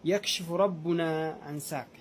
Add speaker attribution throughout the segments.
Speaker 1: يكشف ربنا عن ساقه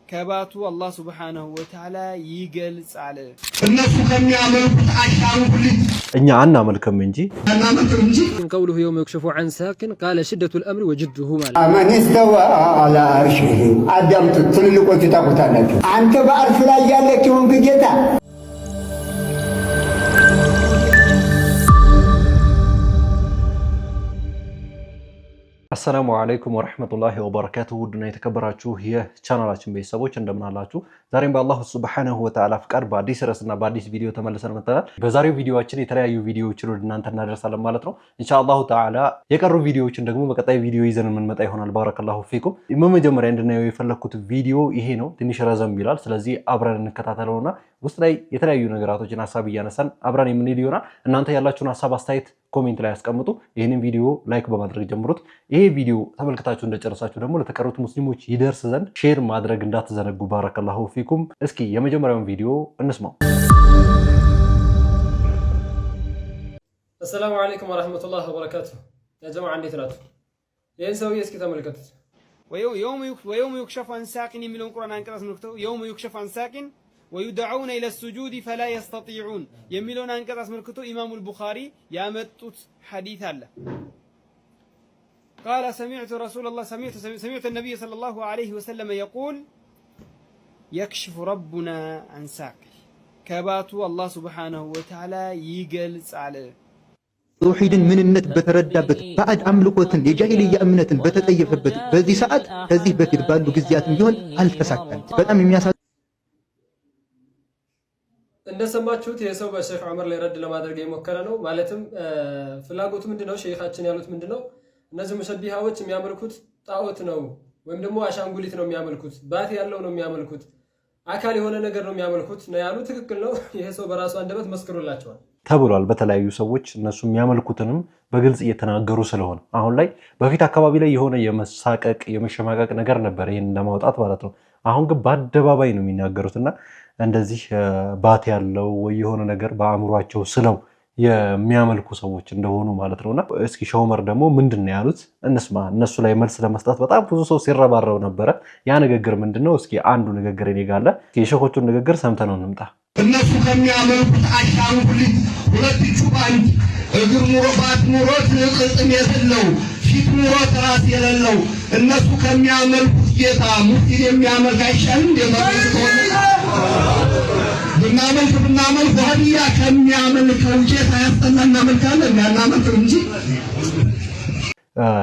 Speaker 1: ከባቱ አላህ سبحانه وتعالى ይገልጻል።
Speaker 2: እነሱ ከሚያመልኩት አሻንጉሊት
Speaker 3: እኛ አናመልክም እንጂ
Speaker 2: አናመልክም እንጂ።
Speaker 4: قوله يوم يكشف عن ساق قال شدة الأمر وجده ማለት
Speaker 5: من استوى على عرشه። አዳምጡ፣ ትልልቆቹ ታውቁታላችሁ። አንተ በአርሽ ላይ ያለህ የሆንክ ጌታ።
Speaker 3: السلام عليكم ورحمة الله وبركاته። ውድና የተከበራችሁ የቻናላችን ቤተሰቦች እንደምን አላችሁ? ዛሬም በአላሁ سبحانه وتعالى ፍቃድ በአዲስ ርዕስና በአዲስ ቪዲዮ ተመልሰን መጥተናል። በዛሬው ቪዲዮችን የተለያዩ ቪዲዮዎችን ወደ እናንተ እናደርሳለን ማለት ነው። إن شاء الله تعالى የቀሩ ቪዲዮዎችን ደግሞ በቀጣይ ቪዲዮ ይዘን የምንመጣ ይሆናል። بارك الله فيكم። በመጀመሪያ እንድናየው የፈለግኩት ቪዲዮ ይሄ ነው። ትንሽ ረዘም ይላል። ስለዚህ አብረን እንከታተለውና ውስጥ ላይ የተለያዩ ነገራቶችን ሀሳብ እያነሳን አብረን የምንሄድ ይሆናል። እናንተ ያላችሁን ሀሳብ አስተያየት comment ላይ ያስቀምጡ። ይህንን ቪዲዮ like በማድረግ ጀምሩት። ይሄ ቪዲዮ ተመልክታችሁ እንደጨረሳችሁ ደግሞ ለተቀሩት ሙስሊሞች ይደርስ ዘንድ share ማድረግ እንዳትዘነጉ። بارك الله فيكم። እስኪ የመጀመሪያውን ቪዲዮ እንስማው።
Speaker 4: السلام عليكم ورحمة الله وبركاته። يا جماعة እንዴት ናችሁ? ይህን ሰውዬ እስኪ ተመልከቱት።
Speaker 1: ويوم يكشف عن ساق የሚለውን ቁርአን አንቀጽ አስመልክተው يوم يكشف عن ساق ويدعون إلى السجود فلا يستطيعون የሚለውን አንቀጽ አስመልክቶ ኢማሙል ቡኻሪ ያመጡት ሐዲት አለ። قال سمعت رسول الله سمعت النبي صلى الله عليه وسلم يقول يكشف ربنا عن ساقه ከባቱ አላህ سبحانه وتعالى ይገልጻል።
Speaker 6: ተውሂድን ምንነት በተረዳበት፣ ባዕድ አምልኮትን የጃሂልያ እምነትን በተጠየፈበት በዚህ ሰዓት ከዚህ በፊት ባሉ ጊዜያትም ቢሆን አልተሳካም። በጣም የሚያሳ
Speaker 4: እንደሰማችሁት ይህ ሰው በሼክ ዑመር ላይ ረድ ለማድረግ የሞከረ ነው። ማለትም ፍላጎቱ ምንድነው? ሼኻችን ያሉት ምንድነው? እነዚህ ሙሸቢሃዎች የሚያመልኩት ጣዖት ነው ወይም ደግሞ አሻንጉሊት ነው የሚያመልኩት፣ ባት ያለው ነው የሚያመልኩት፣ አካል የሆነ ነገር ነው የሚያመልኩት ነው ያሉ። ትክክል ነው። ይሄ ሰው በራሱ አንደበት መስክሮላቸዋል
Speaker 3: ተብሏል። በተለያዩ ሰዎች እነሱ የሚያመልኩትንም በግልጽ እየተናገሩ ስለሆነ አሁን ላይ በፊት አካባቢ ላይ የሆነ የመሳቀቅ የመሸማቀቅ ነገር ነበር፣ ይህን ለማውጣት ማለት ነው። አሁን ግን በአደባባይ ነው የሚናገሩት እና እንደዚህ ባት ያለው ወይ የሆነ ነገር በአእምሯቸው ስለው የሚያመልኩ ሰዎች እንደሆኑ ማለት ነውና፣ እስኪ ሸውመር ደግሞ ምንድን ነው ያሉት እንስማ። እነሱ ላይ መልስ ለመስጠት በጣም ብዙ ሰው ሲረባረብ ነበረ። ያ ንግግር ምንድን ነው? እስኪ አንዱ ንግግር እኔ ጋር አለ። የሸኾቹን ንግግር ሰምተነው እንምጣ።
Speaker 2: እነሱ ከሚያመልኩት አሻንጉሊት ሁለት እጁ በአንድ እግር ኑሮ ባት ኑሮት ቅጽም የሌለው፣ ፊት ኑሮት ራስ የሌለው፣ እነሱ ከሚያመልኩት ጌታ ሙፍቲን የሚያመልክ አይሻልም? ብናመልክ ብናመልክ ዋህብያ ከሚያመልከው ጌታ ያስጠላ እናመልካለን ያናመልክም እንጂ።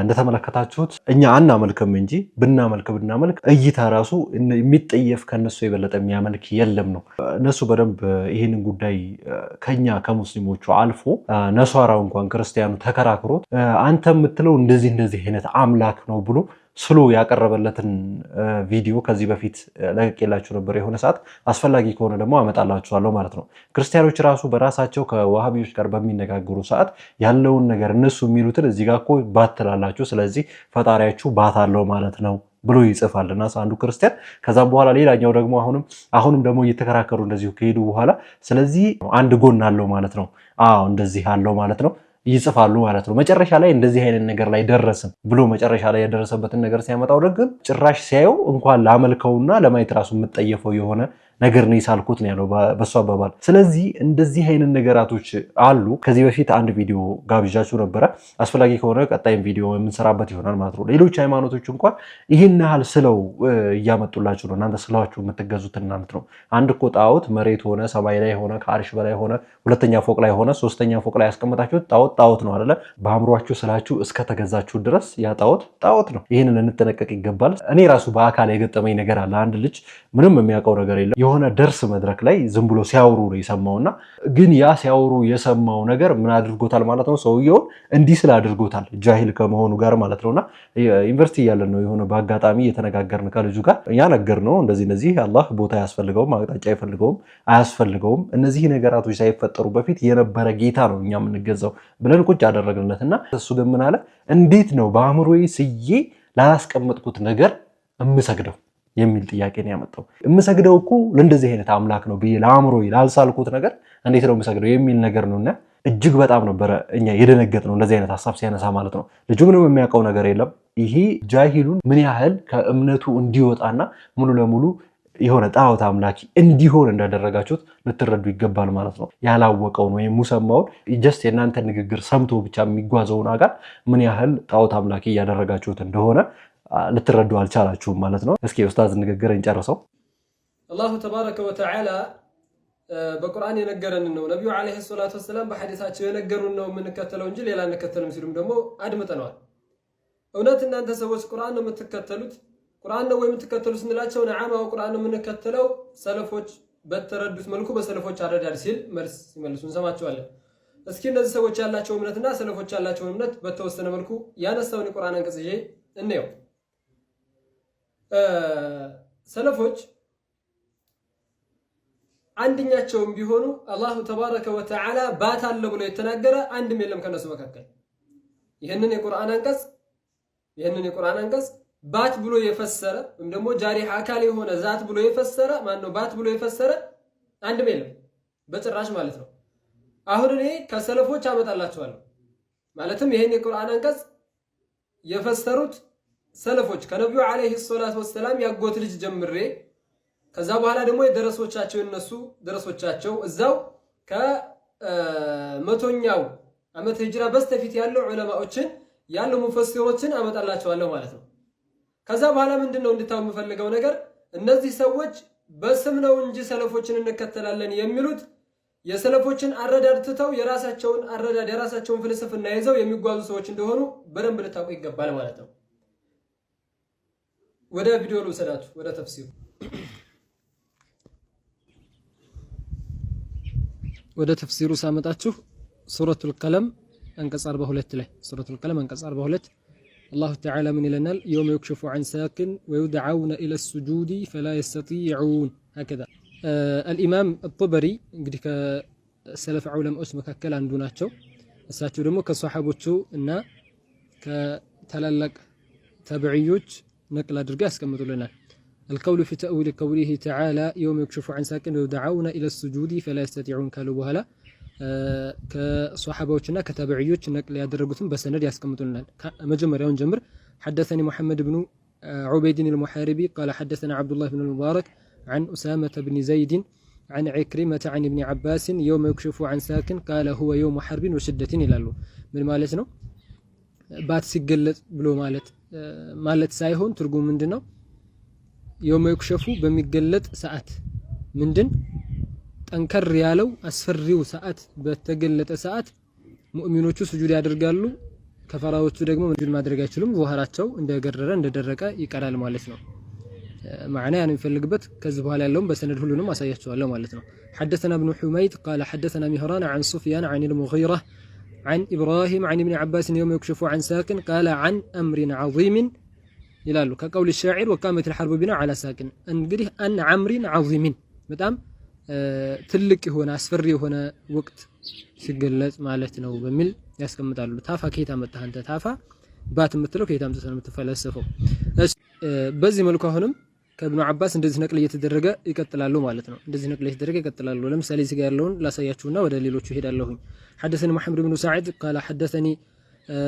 Speaker 3: እንደተመለከታችሁት እኛ አናመልክም እንጂ ብናመልክ ብናመልክ እይታ ራሱ የሚጠየፍ ከነሱ የበለጠ የሚያመልክ የለም ነው። እነሱ በደንብ ይህንን ጉዳይ ከኛ ከሙስሊሞቹ አልፎ ነሷራው እንኳን ክርስቲያኑ ተከራክሮት አንተ የምትለው እንደዚህ እንደዚህ አይነት አምላክ ነው ብሎ ስሎ ያቀረበለትን ቪዲዮ ከዚህ በፊት ለቅቄላችሁ ነበር። የሆነ ሰዓት አስፈላጊ ከሆነ ደግሞ አመጣላችኋለሁ ማለት ነው። ክርስቲያኖች ራሱ በራሳቸው ከዋሃቢዎች ጋር በሚነጋገሩ ሰዓት ያለውን ነገር እነሱ የሚሉትን እዚህ ጋር እኮ ባት ትላላችሁ፣ ስለዚህ ፈጣሪያችሁ ባት አለው ማለት ነው ብሎ ይጽፋል እና አንዱ ክርስቲያን። ከዛም በኋላ ሌላኛው ደግሞ አሁንም አሁንም ደግሞ እየተከራከሩ እንደዚሁ ከሄዱ በኋላ ስለዚህ አንድ ጎን አለው ማለት ነው፣ አዎ እንደዚህ አለው ማለት ነው ይጽፋሉ ማለት ነው። መጨረሻ ላይ እንደዚህ አይነት ነገር ላይ ደረስን ብሎ መጨረሻ ላይ የደረሰበትን ነገር ሲያመጣው ግን ጭራሽ ሲያየው እንኳን ላመልከውና ለማየት ራሱ የምጠየፈው የሆነ ነገር ነው የሳልኩት ነው ያለው በሷ አባባል። ስለዚህ እንደዚህ አይነት ነገራቶች አሉ። ከዚህ በፊት አንድ ቪዲዮ ጋብዣችሁ ነበረ። አስፈላጊ ከሆነ ቀጣይም ቪዲዮ የምንሰራበት ይሆናል ማለት ነው። ሌሎች ሃይማኖቶች እንኳን ይህን ያህል ስለው እያመጡላችሁ ነው፣ እናንተ ስለዋችሁ የምትገዙትን ማለት ነው። አንድ እኮ ጣዖት መሬት ሆነ ሰማይ ላይ ሆነ ከአርሽ በላይ ሆነ ሁለተኛ ፎቅ ላይ ሆነ ሶስተኛ ፎቅ ላይ ያስቀመጣችሁት ጣዖት ጣዖት ነው አይደለ? በአእምሯችሁ ስላችሁ እስከተገዛችሁ ድረስ ያ ጣዖት ጣዖት ነው። ይህንን ልንጠነቀቅ ይገባል። እኔ ራሱ በአካል የገጠመኝ ነገር አለ። አንድ ልጅ ምንም የሚያውቀው ነገር የለም፣ የሆነ ደርስ መድረክ ላይ ዝም ብሎ ሲያወሩ ነው የሰማውና ግን ያ ሲያወሩ የሰማው ነገር ምን አድርጎታል ማለት ነው፣ ሰውየውን እንዲህ ስል አድርጎታል፣ ጃሂል ከመሆኑ ጋር ማለት ነውና ዩኒቨርሲቲ እያለን ነው የሆነ በአጋጣሚ እየተነጋገርን ከልጁ ጋር ያ ነገር ነው እንደዚህ እነዚህ አላህ ቦታ አያስፈልገውም፣ አቅጣጫ አይፈልገውም፣ አያስፈልገውም፣ እነዚህ ነገራቶች ሳይፈጠሩ በፊት የነበረ ጌታ ነው እኛ የምንገዛው ብለን ቁጭ አደረግንለት እና እሱ ግን ምን አለ፣ እንዴት ነው በአእምሮዬ ስዬ ላላስቀመጥኩት ነገር እምሰግደው? የሚል ጥያቄ ነው ያመጣው። የምሰግደው እኮ ለእንደዚህ አይነት አምላክ ነው ብዬ ለአእምሮ ላልሳልኩት ነገር እንዴት ነው የምሰግደው የሚል ነገር ነውና እጅግ በጣም ነበረ እኛ የደነገጥነው እንደዚህ አይነት ሀሳብ ሲያነሳ ማለት ነው። ልጁ ምንም የሚያውቀው ነገር የለም። ይሄ ጃሂሉን ምን ያህል ከእምነቱ እንዲወጣና ሙሉ ለሙሉ የሆነ ጣዖት አምላኪ እንዲሆን እንዳደረጋችሁት ልትረዱ ይገባል ማለት ነው። ያላወቀውን ወይም ሙሰማውን just የእናንተ ንግግር ሰምቶ ብቻ የሚጓዘውን አካል ምን ያህል ጣዖት አምላኪ እያደረጋችሁት እንደሆነ ልትረዱ አልቻላችሁም ማለት ነው። እስኪ ኡስታዝ ንግግር እንጨርሰው።
Speaker 4: الله تبارك وتعالى በቁርአን የነገረን ነው። ነቢዩ عليه الصلاة والسلام በሐዲሳቸው የነገሩን ነው የምንከተለው እንጂ ሌላ አንከተልም ሲሉም ደግሞ አድምጠነዋል። እውነት እናንተ ሰዎች ቁርአን ነው የምትከተሉት? ቁርአን ነው ወይ የምትከተሉት ስንላቸው نعم ቁርአን ነው የምንከተለው፣ ሰለፎች በተረዱት መልኩ በሰለፎች አረዳድ ሲል መልስ ሲመልሱ እንሰማቸዋለን። እስኪ እነዚህ ሰዎች ያላቸው እምነትና ሰለፎች ያላቸውን እምነት በተወሰነ መልኩ ያነሳውን የቁርአን አንቀጽ ይዤ እንየው። ሰለፎች አንድኛቸውም ቢሆኑ الله تبارك وتعالى ባት አለ ብሎ የተናገረ አንድም የለም ከነሱ መካከል። ይህንን የቁርአን አንቀጽ ባት ብሎ የፈሰረ ወይም ደግሞ جارحة አካል የሆነ ዛት ብሎ የፈሰረ ማነው? ባት ብሎ የፈሰረ አንድም የለም በጭራሽ ማለት ነው። አሁን እኔ ከሰለፎች አመጣላችኋለሁ። ማለትም ይህን የቁርአን አንቀጽ የፈሰሩት ሰለፎች ከነቢዩ عليه الصلاة والسلام ያጎት ልጅ ጀምሬ ከዛ በኋላ ደግሞ የደረሶቻቸው የነሱ ደረሶቻቸው እዛው ከ100ኛው ዓመት ሂጅራ በስተፊት ያለው ዑለማዎችን ያሉ ሙፈሲሮችን አመጣላቸዋለሁ ማለት ነው። ከዛ በኋላ ምንድን ነው እንድታው የምፈልገው ነገር እነዚህ ሰዎች በስም ነው እንጂ ሰለፎችን እንከተላለን የሚሉት የሰለፎችን አረዳድ ትተው የራሳቸውን አረዳድ የራሳቸውን ፍልስፍና ይዘው የሚጓዙ ሰዎች እንደሆኑ በደንብ ልታውቁ ይገባል ማለት ነው። ወደ ቪዲዮ ልውሰዳችሁ፣ ወደ ተፍሲሩ። ወደ ተፍሲሩ ሳመጣችሁ ሱረቱል ቀለም አንቀጽ 42 ላይ፣ ሱረቱል ቀለም አንቀጽ 42 الله تعالى ምን ይለናል? يوم يكشف عن ساق ويدعون إلى السجود فلا يستطيعون هكذا። አልኢማም አልጠበሪ እንግዲህ ከሰለፍ ዑለማዎች መካከል አንዱ ናቸው። እሳቸው ደግሞ ከሰሓቦቹ እና ከታላላቅ ታቢዕዮች نقل አድርገው ያስቀምጡልናል። القول في تأويل قوله تعالى يوم يكشف عن ساق ويدعون إلى السجود فلا يستطيعون ካሉ በኋላ ከሶሓባዎችና ከታቢዕዮች نقل ያደረጉትን በሰነድ ያስቀምጡልናል። መጀመሪያውን ጀምር። حدثني محمد بن عبيد المحاربي قال حدثنا عبد الله بن المبارك عن أسامة بن زيد عن عكرمة عن ابن عباس يوم يكشف عن ساق قال هو يوم حرب وشدة ይላሉ። ምን ማለት ነው? ባት ሲገለጽ ብሎ ማለት ሳይሆን ትርጉሙ ምንድን ነው? يوم يكشف በሚገለጥ ሰዓት ምንድን ጠንከር ያለው አስፈሪው ሰዓት በተገለጠ ሰዓት ሙእሚኖቹ ስጁድ ያደርጋሉ። ከፈራዎቹ ደግሞ ስጁድ ማድረግ አይችሉም። ظهራቸው እንደገረረ እንደደረቀ ይቀራል ማለት ነው። معنى ያን የሚፈልግበት ከዚህ በኋላ ያለውን በሰነድ ሁሉንም አሳያችኋለሁ ማለት ነው። حدثنا ابن حميد قال حدثنا مهران عن سفيان عن المغيرة عن إبراهيم عن ابن عباس يوم يكشف عن ساق قال عن أمر عظيم ይላሉ። كقول الشاعر وقامت الحرب بنا على ساق። እንግዲህ عن أمر عظيم በጣም ትልቅ የሆነ አስፈሪ የሆነ ወቅት ሲገለጽ ማለት ነው በሚል ያስቀምጣሉ። ታፋ ከየት አመጣህ አንተ? ታፋ ባት የምትለው ከየት አምጥተህ ነው የምትፈለሰፈው? በዚህ መልኩ አሁንም ከእብኑ አባስ እንደዚህ نقل እየተደረገ ይቀጥላሉ ማለት ነው። እንደዚህ نقل እየተደረገ ይቀጥላሉ። ለምሳሌ እዚህ ጋር ያለውን ላሳያችሁና ወደ ሌሎቹ እሄዳለሁኝ። حدثني محمد بن سعد قال حدثني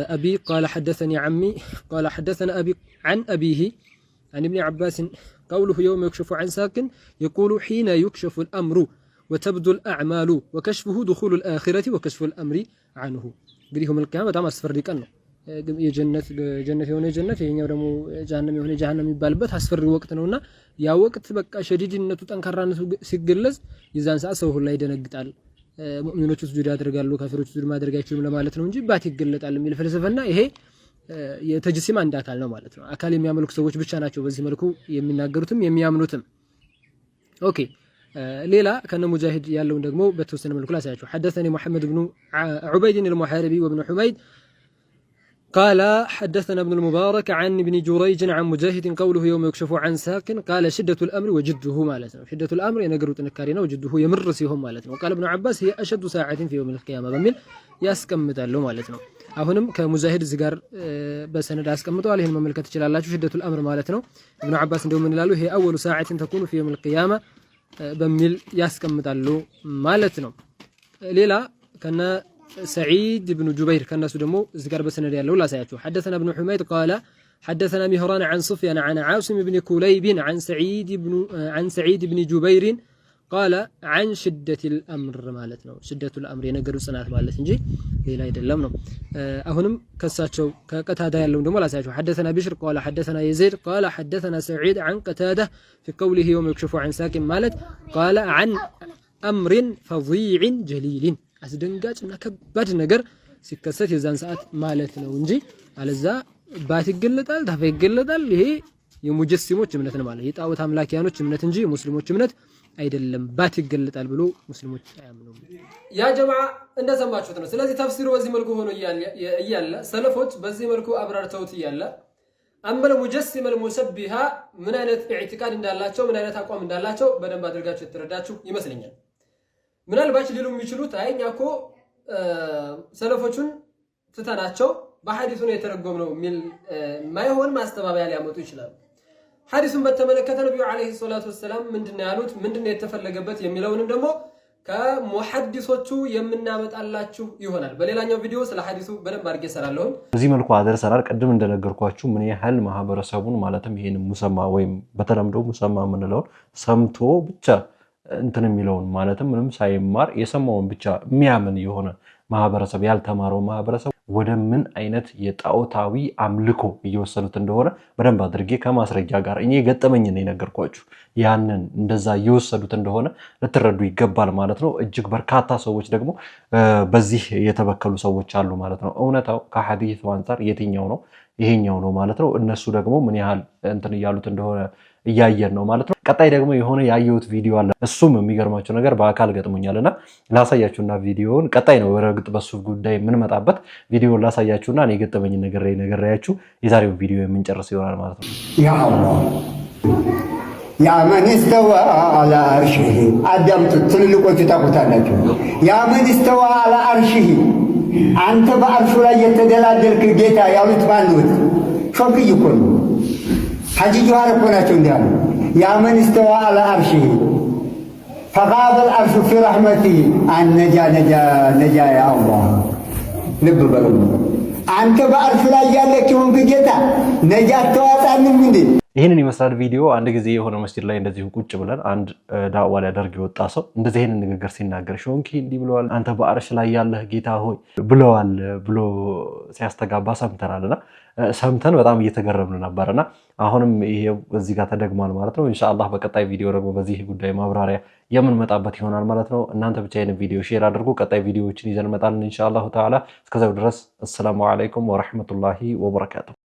Speaker 4: أبي قال حدثني عمي قال حدثنا أبي عن أبيه عن ابن عباس قوله يوم يكشف عن ساق يقول حين يكشف الأمر وتبدو الأعمال وكشفه دخول الآخرة وكشف الأمر عنه። እንግዲህ يوم القيامة በጣም አስፈሪ ቀን ነው። የጀነት ጀነት የሆነ ጀነት ይሄኛው ደግሞ ጀሃነም የሆነ ጀሃነም የሚባልበት አስፈሪ ወቅት ነውና ያ ወቅት በቃ ሸዲድነቱ ጠንካራነቱ ሲገለጽ የዛን ሰዓት ሰው ሁላ ይደነግጣል። ሙእሚኖቹ ስጁድ ያደርጋሉ፣ ካፊሮቹ ስጁድ ማድረግ አይችሉም ለማለት ነው እንጂ ባት ይገለጣል የሚል ፍልስፍና ይሄ የ تجسيم አንድ አካል ነው ማለት ነው። አካል የሚያመልኩ ሰዎች ብቻ ናቸው በዚህ መልኩ የሚናገሩትም የሚያምኑትም። Okay፣ ሌላ ከነ ሙጃሂድ ያለውን ደግሞ በተወሰነ መልኩ ላሳያችሁ። حدثني محمد بن عبيد المحاربي وابن حميد قال حدثنا ابن المبارك عن ابن جريج عن مجاهد قوله يوم يكشف عن ساق قال شدة الأمر وجده ማለት ነው። شدة الأمر የነገሩ ጥንካሬ ነው፣ جده የምር ሲሆን ማለት ነው። قال ابن عباس هي أشد ساعة في يوم القيامة በሚል ያስቀምጣሉ ማለት ነው። አሁንም ከሙጃሂድ እዚህ ጋር በሰነድ አስቀምጠዋል። ይህን መመልከት ትችላላችሁ። شدة الأمر ማለት ነው። ኢብኑ ዓባስ እንደው ምን ይላሉ? هي أول ساعة تكون في يوم القيامة በሚል ያስቀምጣሉ ማለት ነው። ሌላ ከነ ሰዒድ ብኑ ጁበይር ከነሱ ደግሞ እዚህ ጋር በሰነድ ያለው ላሳያችሁ። حدثنا ابن حميد قال حدثنا مهران عن سفيان عن عاصم بن كليب عن سعيد بن جبير قال عن شدة الأمر ማለት ነው። شدة الأمر የነገሩ ጽናት ማለት እንጂ ሌላ አይደለም ነው። አሁንም ከሳቸው ከቀታዳ ያለውን ደግሞ ላሳያቸው። حدثنا بشر قال حدثنا يزيد قال حدثنا سعيد عن قتادة في قوله يوم يكشف عن ساق ማለት قال عن أمر فظيع جليل አስደንጋጭና ከባድ ነገር ሲከሰት የዛን ሰዓት ማለት ነው እንጂ አለዛ ባት ይገለጣል፣ ታፋ ይገለጣል። ይሄ የሙጀሲሞች እምነት ነው ማለት የጣዖት አምላኪያኖች እምነት እንጂ የሙስሊሞች እምነት አይደለም። ባት ይገለጣል ብሎ ሙስሊሞች አያምኑም። ያ ጀማዓ እንደሰማችሁት ነው። ስለዚህ ተፍሲሩ በዚህ መልኩ ሆኖ እያለ ሰለፎች በዚህ መልኩ አብራርተውት እያለ أما المجسمة المشبهة ምን አይነት اعتقاد እንዳላቸው ምን አይነት አቋም እንዳላቸው በደንብ አድርጋችሁ የተረዳችሁ ይመስለኛል። ምናልባት ሊሉ የሚችሉት አይ እኛ እኮ ሰለፎቹን ትተናቸው በሐዲሱ ነው የተረጎምነው የሚል ማይሆን ማስተባበያ ሊያመጡ ይችላሉ። ሐዲሱን በተመለከተ ነቢዩ عليه الصلاة والسلام ምንድነው ያሉት፣ ምንድነው የተፈለገበት የሚለውንም ደግሞ ከሙሐዲሶቹ የምናመጣላችሁ ይሆናል። በሌላኛው ቪዲዮ ስለ ሐዲሱ በደንብ አድርጌ እሰራለሁ።
Speaker 3: በዚህ መልኩ አደርሰናል። ቅድም እንደነገርኳችሁ ምን ያህል ማህበረሰቡን ማለትም ይሄን ሙሰማ ወይም በተለምዶ ሙሰማ የምንለውን ሰምቶ ብቻ እንትን የሚለውን ማለትም ምንም ሳይማር የሰማውን ብቻ የሚያምን የሆነ ማህበረሰብ ያልተማረው ማህበረሰብ ወደ ምን አይነት የጣዖታዊ አምልኮ እየወሰዱት እንደሆነ በደንብ አድርጌ ከማስረጃ ጋር እኔ የገጠመኝን ነው የነገርኳችሁ። ያንን እንደዛ እየወሰዱት እንደሆነ ልትረዱ ይገባል ማለት ነው። እጅግ በርካታ ሰዎች ደግሞ በዚህ የተበከሉ ሰዎች አሉ ማለት ነው። እውነታው ከሐዲሱ አንጻር የትኛው ነው? ይሄኛው ነው ማለት ነው። እነሱ ደግሞ ምን ያህል እንትን እያሉት እንደሆነ እያየን ነው ማለት ነው። ቀጣይ ደግሞ የሆነ ያየሁት ቪዲዮ አለ። እሱም የሚገርማቸው ነገር በአካል ገጥሞኛል እና ላሳያችሁና ቪዲዮውን ቀጣይ ነው በእርግጥ በሱ ጉዳይ የምንመጣበት ቪዲዮውን ላሳያችሁና እኔ የገጠመኝን ነገር ነግሬያችሁ የዛሬው ቪዲዮ የምንጨርስ ይሆናል ማለት ነው።
Speaker 5: يا الله يا من استوى على عرشه አዳምጡት፣ ትልልቆቹ ታውቁታላችሁ። يا من استوى على عرشه አንተ በአርሹ ላይ የተደላደልክ ጌታ ያሉት ማንት ሾክይ እኮ ነው። ሐጂ ጀዋር እኮ ናቸው እንዲህ አሉ። يا من استوى على عرشه فغاب العرش في رحمته አነጃ ነጃ ነጃ يا الله። ልብ በሉ። አንተ በአርሹ ላይ ያለክ የሆንክ ጌታ ነጃ አተዋጣንም እንዴ?
Speaker 3: ይህንን ይመስላል ቪዲዮ። አንድ ጊዜ የሆነ መስጂድ ላይ እንደዚሁ ቁጭ ብለን አንድ ዳዕዋ ሊያደርግ የወጣ ሰው እንደዚህ ይህንን ንግግር ሲናገር ሾንኪ እንዲህ ብለዋል፣ አንተ በአርሽ ላይ ያለህ ጌታ ሆይ ብለዋል ብሎ ሲያስተጋባ ሰምተናል እና ሰምተን በጣም እየተገረምን ነበር እና አሁንም ይሄ እዚህ ጋር ተደግሟል ማለት ነው። ኢንሻአላህ በቀጣይ ቪዲዮ ደግሞ በዚህ ጉዳይ ማብራሪያ የምንመጣበት ይሆናል ማለት ነው። እናንተ ብቻ ይህን ቪዲዮ share አድርጉ። ቀጣይ ቪዲዮዎችን ይዘን እንመጣለን إن شاء الله تعالى። እስከዚያው ድረስ السلام عليكم ورحمة الله وبركاته።